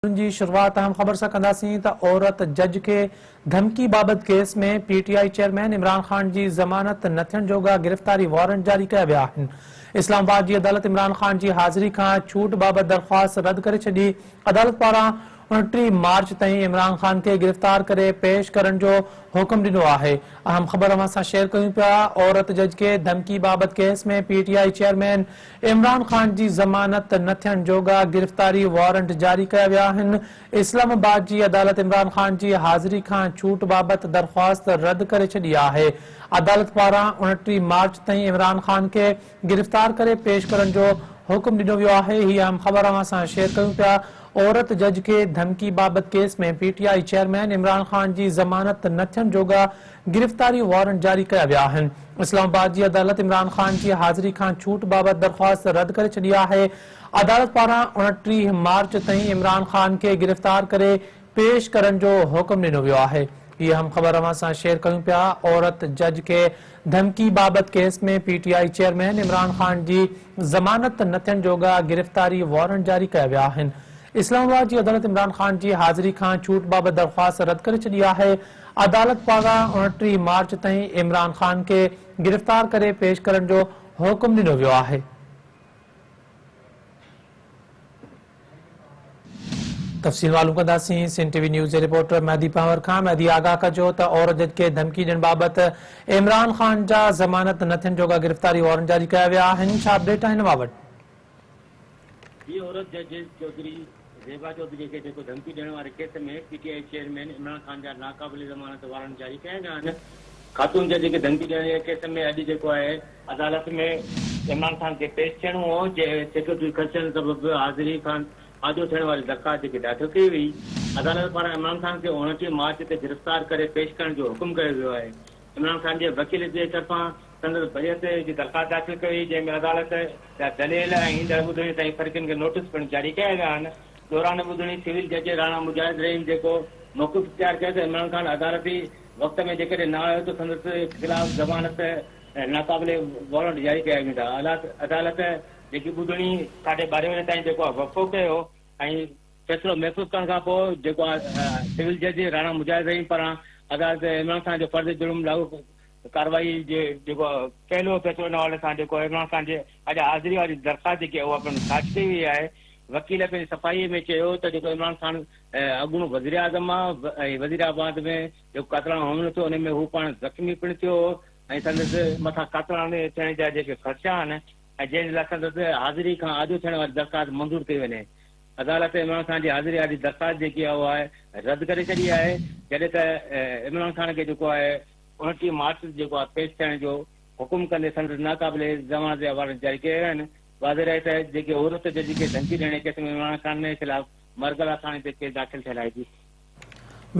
جي شروعات اهم خبر سان ڪنداسين ته عورت جج کي ڌمڪي بابت case ۾ P T I chairman Imran Khan جي ضمانت نه ٿيڻ جوڳا گرفتاري وارنٽ جاري ڪيا ويا آهن. اسلام آباد جي عدالت عمران خان جي حاضري کان ڇوٽ بابت درخواست رد ڪري ڇڏي. عدالت پاران 29 مارچ تائين عمران خان کي گرفتار ڪري پيش ڪرڻ جو حڪم ڏنو آهي. اهم خبر اوهان سان شيئر ڪيون پيا عورت جج کي ڌمڪي بابت case ۾ P T I chairman Imran Khan جي ضمانت نه ٿيڻ جوڳا گرفتاري وارنٽ جاري ڪيا ويا آهن، اسلام آباد جي عدالت عمران خان جي حاضري کان ڇوٽ بابت درخواست رد ڪري ڇڏي آهي، عدالت پاران 29 مارچ تائين عمران خان کي گرفتار ڪري پيش ڪرڻ جو حڪم ڏنو ويو آهي، هي اهم خبر اوهان سان شيئر ڪيون پيا، عورت جج کي ڌمڪي بابت case ۾ P T I chairman Imran Khan جي ضمانت نه ٿيڻ جوڳا گرفتاري وارنٽ جاري ڪيا ويا آهن. اسلام آباد جي عدالت عمران خان جي حاضري کان ڇوٽ بابت درخواست رد ڪري ڇڏي آهي. عدالت پاران 29 مارچ تائين عمران خان کي گرفتار ڪري پيش ڪرڻ جو حڪم ڏنو ويو آهي. هي اهم خبر اوهان سان شيئر ڪيون پيا عورت جج کي ڌمڪي بابت case ۾ P T I chairman Imran Khan جي ضمانت نه ٿيڻ جوڳا گرفتاري وارنٽ جاري ڪيا ويا آهن. اسلام آباد جي عدالت عمران خان جي حاضري کان ڇوٽ بابت درخواست رد ڪري ڇڏي آهي. عدالت پاران 29 مارچ تائين عمران خان کي گرفتار ڪري پيش ڪرڻ جو حڪم ڏنو ويو آهي. تفصيل معلوم ڪنداسين سنڌ ٽي وي نيوز جي رپورٽر مهدي پنهور کان. مهدي آگاهه ڪجو ته عورت جج کي ڌمڪي ڏيڻ بابت عمران خان جا ضمانت نه ٿيڻ جوڳا گرفتاري وارنٽ جاري ڪيا ويا آهن، ڇا اپڊيٽ آهن اوهان وٽ؟ جي عورت جج چوڌري زيبا چوڌري کي جيڪو ڌمڪي ڏيڻ واري case ۾ P T I chairman Imran Khan جا ناقابل ضمانت وارنٽ جاري ڪيا ويا آهن. خاتون جج کي ڌمڪي ڏيڻ جي ڪيس ۾ اڄ جيڪو آهي عدالت ۾ عمران خان کي پيش ٿيڻو هو جنهن سيڪيورٽي خدشن سبب حاضري کان آجو ٿيڻ واري درخواست جيڪي داخل ڪئي وئي. عدالت پاران عمران خان کي 29 مارچ تي گرفتار ڪري پيش ڪرڻ جو حڪم ڪيو ويو آهي. عمران خان جي وڪيل جي طرفان سندس بريت جي درخواست داخل ڪئي وئي، جنهن ۾ عدالت جا دليل ۽ ايندڙ ٻڌڻي تائين فريقن کي نوٽيس پڻ جاري ڪيا ويا آهن. دوران ٻڌڻي سول جج راڻا مجاهد رحيم جيڪو موقف اختيار ڪيو ته عمران خان عدالتي وقت ۾ جيڪڏهن نه آيو ته سندس خلاف ضمانت ناقابل وارنٽ جاري ڪيا ويندا. عدالت جيڪي ٻڌڻي ساڍي ٻارهين وڳي تائين جيڪو وقفو ڪيو ۽ فيصلو محفوظ ڪرڻ کان پوء جيڪو سول جج راڻا مجاهد رحيم پاران عدالت عمران خان جو فرد جرم لاڳو ڪارروائي جي جيڪو پهلو فيصلو ان حوالي سان جيڪو عمران خان جي اڄ حاضري واري درخواست جيڪي اها پڻ خارج ڪئي وئي آهي. وڪيل پنهنجي صفائي ۾ چيو ته جيڪو عمران خان اڳوڻو وزيراعظم آهي ۽ وزير آباد ۾ جيڪو قاتلاڻو حملو ٿيو ان ۾ هو پاڻ زخمي پڻ ٿيو هو ۽ سندس مٿان قاتلاڻي ٿيڻ جا جيڪي خدشا آهن ۽ جنهن جي لاء سندس حاضري کان آجو ٿيڻ واري درخواست منظور ڪئي وڃي. عدالت عمران خان جي حاضري واري درخواست جيڪي آهي اها رد ڪري ڇڏي آهي جڏهن ته عمران خان کي جيڪو آهي 29 مارچ تي جيڪو آهي پيش ٿيڻ جو حڪم ڪندي سندس ناقابل ضمانت جا وارنٽ جاري ڪيا ويا آهن. واضح رهي ته جيڪي عورت جج کي ڌمڪي ڏيڻ جي ڪيس ۾ عمران خان خلاف مرگلا ٿاڻي تي ڪيس داخل ٿيل آهي. جي.